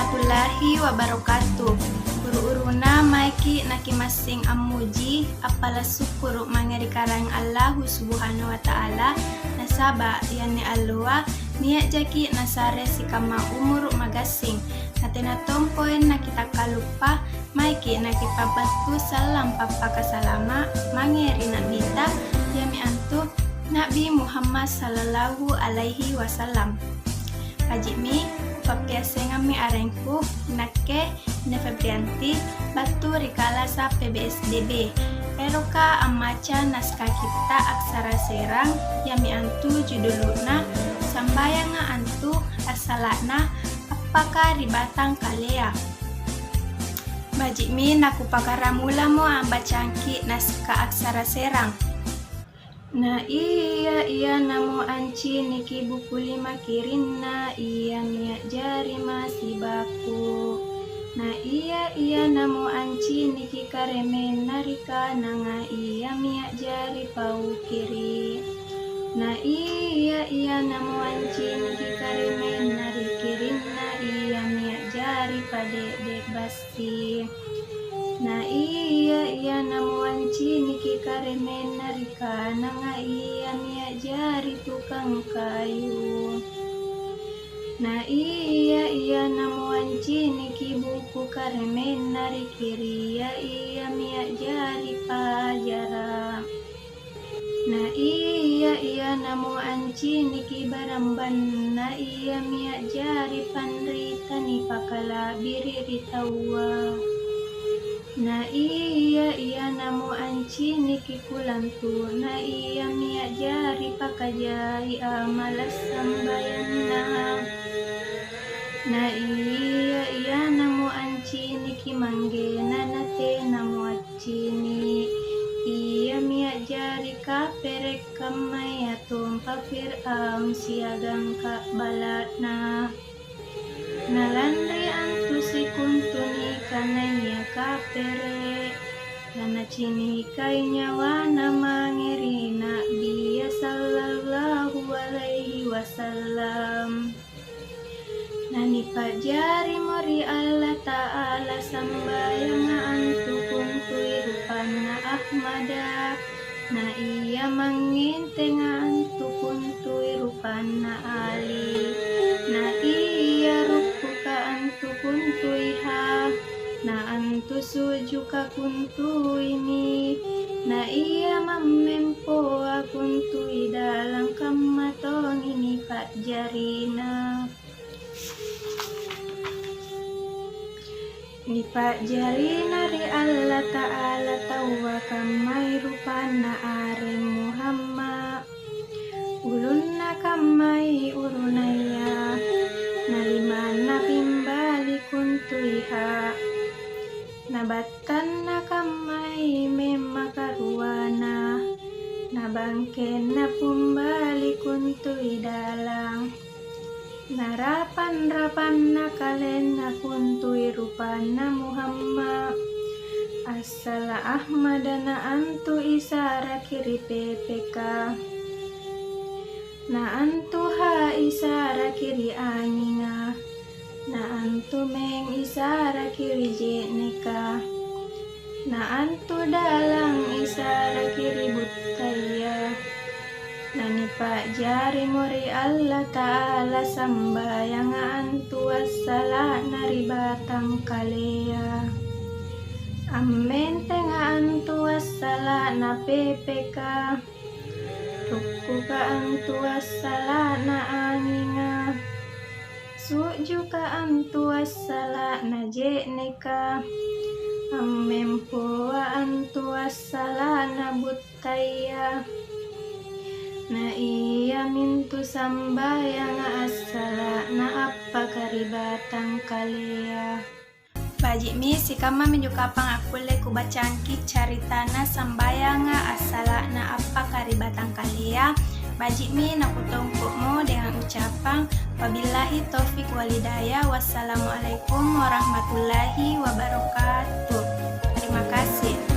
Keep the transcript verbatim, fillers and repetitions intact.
Warahmatullahi wabarakatuh. Uru-uruna maeki nakimassing ammuji, appala' sukkuru' mange ri Karaeng Allahu Subhanahu wa Ta'ala, nasaba' ianne alloa nia' jaki' nasare sikamma umuru' magassing, natena tompoeng nakitakkaluppa, maeki nakipabattu sallang pappakasalama' mange ri Na'bita, iami antu Na'bi Muhammad sallallahu alaihi wasallam. Baji'mi, kupappiassengammi arengku, inakke Nia Febrianti, battu ri Kalasa P B S D B. Eroka ammaca naskah kitta' aksara serang, iami antu judulu'na Sambayanga Antu Assala'na Appaka ri Batang Kalea. Baji'mi, nakupakaramulamo ambacangki naskah aksara serang. Na ia-ianamo anciniki buku lima kirinna iami a'jari masibaku. Na ia-ianamo anciniki karemenna ri kananga iami a'jari paukiri. Na ia-ianamo anciniki karemenna ri kirinna iami a'jari pade'de' bas- si. Na ia-ianamo anciniki karemenna ri kananga iami a'jari tukang kayu. Na ia-ianamo anciniki buku karemenna ri kiria iami a'jari pajara. Na ia-ianamo anciniki barambanna iami a'jari panrita nipakala'biri' ri taua. Na ia-ianamo anciniki kulantu'na iami a'jari pakajai amala' sambayanna. Na ia-ianamo anciniki manggena natenamo accini', iami a'jari kapere' kammayatompa Fir'aun siagang ka'bala'na. Na lanri antu sikontu nikanaya kapere', nanacinikai nyawana mange ri Na'bia sallallahu alaihi wasallam. Nanipa'jarimo ri Allata'ala sambayanga antu kuntui rupanna Ahmada, na ia mangngentenga antu kuntui rupanna Ali, na ia rukkuka antu kuntuiha, na antu su'juka kuntuimi, na ia mammempoa kuntui dalang kamma tongi nipa'jarina. Nipa'jarina ri Allata'ala taua kammai rupanna areng Muhammad. Ulunna kammai urunaya, na limanna pimbali kuntuiha, na battanna kammai memmakaruana, na bangkenna pumbali kuntui dalang. Narapang-rapanna kalenna kuntui rupanna Muhammad. Assala' Ahmada na antu isaraki ri pepeka. Na antu ha isaraki ri anginga. Na antu meng isaraki ri je'neka. Na antu dalang isaraki ri buttaya. Nanipa'jarimo ri Allata'ala sambayanga antu assala'na ri batangkalea. Ammentenga antu assala'na pepeka. Rukkuka antu assala'na anginga. Su'juka antu assala'na je'neka, ammempoa antu assala'na buttaya. Na iamintu sambayanga assala'na appaka ri batangkalea. Baji'mi, sikammaminjo kapang akkulle kubacangki caritana sambayanga assala'na appaka ri batangkalea. Baji'mi nakutongko'mo dengan ucapang, wabillahi taufik walhidayah. Wassalamualaikum warahmatullahi wabarakatuh. Terima kasih.